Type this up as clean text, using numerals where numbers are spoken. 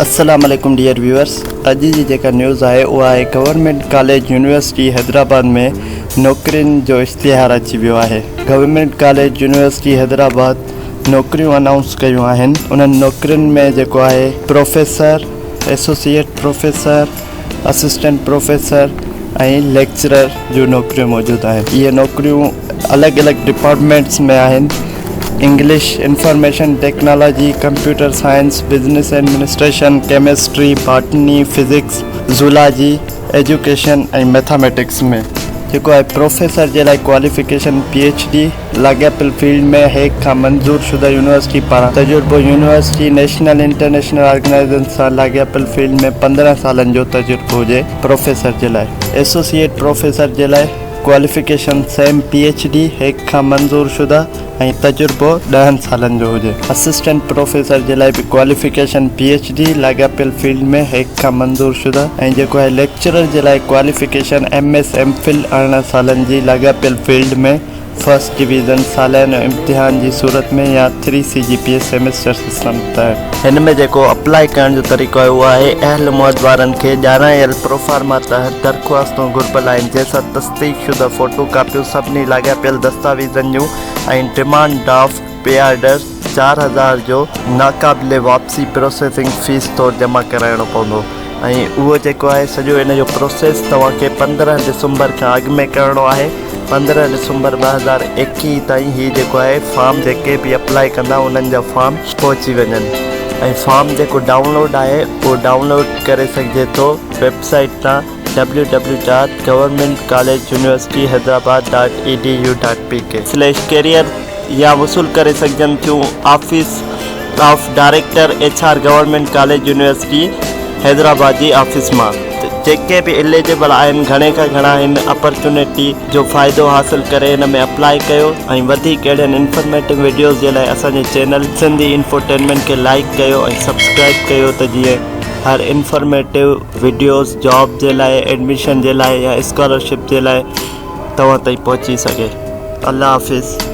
السلام عليڪم dear viewers اڄ جي جيڪا نيوز آهي اها آهي گورنمينٽ ڪاليج يونيورسٽي حيدرآباد ۾ نوڪرين جو اشتهار اچي ويو آهي گورنمينٽ ڪاليج يونيورسٽي حيدرآباد نوڪريون انائونس ڪيون آهن انهن نوڪرين ۾ جيڪو آهي professor associate professor assistant professor ۽ lecturer جون نوڪريون موجود آهن. اهي نوڪريون الڳ الڳ ڊپارٽمينٽس ۾ آهن. English, information technology, computer science, business administration, chemistry, botany, physics, zoology, education ۽ mathematics ۾. جيڪو آهي پروفيسر جي لاء ڪواليفڪيشن پي ايڇ ڊي، لاڳاپيل فيلڊ ۾ هيڪ کان منظور شده يونيورسٽي پاران تجربو يونيورسٽي، نيشنل انٽرنيشنل آرگنائيزيشن سان لاڳاپيل فيلڊ ۾ 15 سالن جو تجربو هجي پروفيسر جي لاء. ايسوسيئيٽ پروفيسر جي لاء qualification same P H D HEC کان منظور شده ۽ تجربو ڏهن سالن جو هجي. اسسٽنٽ پروفيسر جي لاء به ڪواليفڪيشن پي ايڇ ڊي لاڳاپيل فيلڊ ۾ هيڪ کان منظور شده ۽ جيڪو آهي ليڪچرر جي لاء qualification M S M Phil 18 سالن جي لاڳاپيل فيلڊ ۾ فرسٽ ڊويزن ساليانو امتحان جي صورت ۾ يا three C G P A semester system تحت. هن ۾ جيڪو اپلاء ڪرڻ جو طريقو آهي اهو آهي اهل اميدوارن کي ڄاڻايل پروفارما تحت درخواستون گهربل آهن جنهن سان تصديق شده فوٽو ڪاپيون سڀني لاڳاپيل دستاويزن جون ۽ ڊمانڊ ڊرافٽ پي آرڊر 4000 جو ناقابل واپسي پروسيسنگ فيس طور جمع ڪرائڻو پوندو ۽ اهو جيڪو آهي سڄو ان جو پروسيس توهان کي 15 ڊسمبر کان اڳ ۾ ڪرڻو آهي 15 ڊسمبر 2021 تائين هي جيڪو آهي فارم جيڪي به اپلائي ڪندا انهن جا فارم پهچي وڃن ۽ فارم جيڪو ڊائونلوڊ آهي اهو ڊائونلوڊ ڪري سگهجي ٿو ويب سائيٽ تان W W dot government college university Hyderabad dot E D U dot P K slash career يا وصول ڪري سگهجن ٿيون office of director H R government college university Hyderabad جي آفيس مان جيڪي به اليجبل آهن گهڻي کان گهڻا هن اپرچونيٽي جو فائدو حاصل ڪري هن ۾ اپلائي ڪيو ۽ وڌيڪ اهڙين انفارميٽو وڊيوز جي لاء اسان جي چينل سنڌي انفوٽينمينٽ کي لائيڪ ڪيو ۽ سبسڪرائيب ڪيو ته جيئن هر انفارميٽو وڊيوز جاب جي لاء ايڊميشن جي لاء يا اسڪالرشپ جي لاء توهان تائين پهچي سگهي الله حافظ.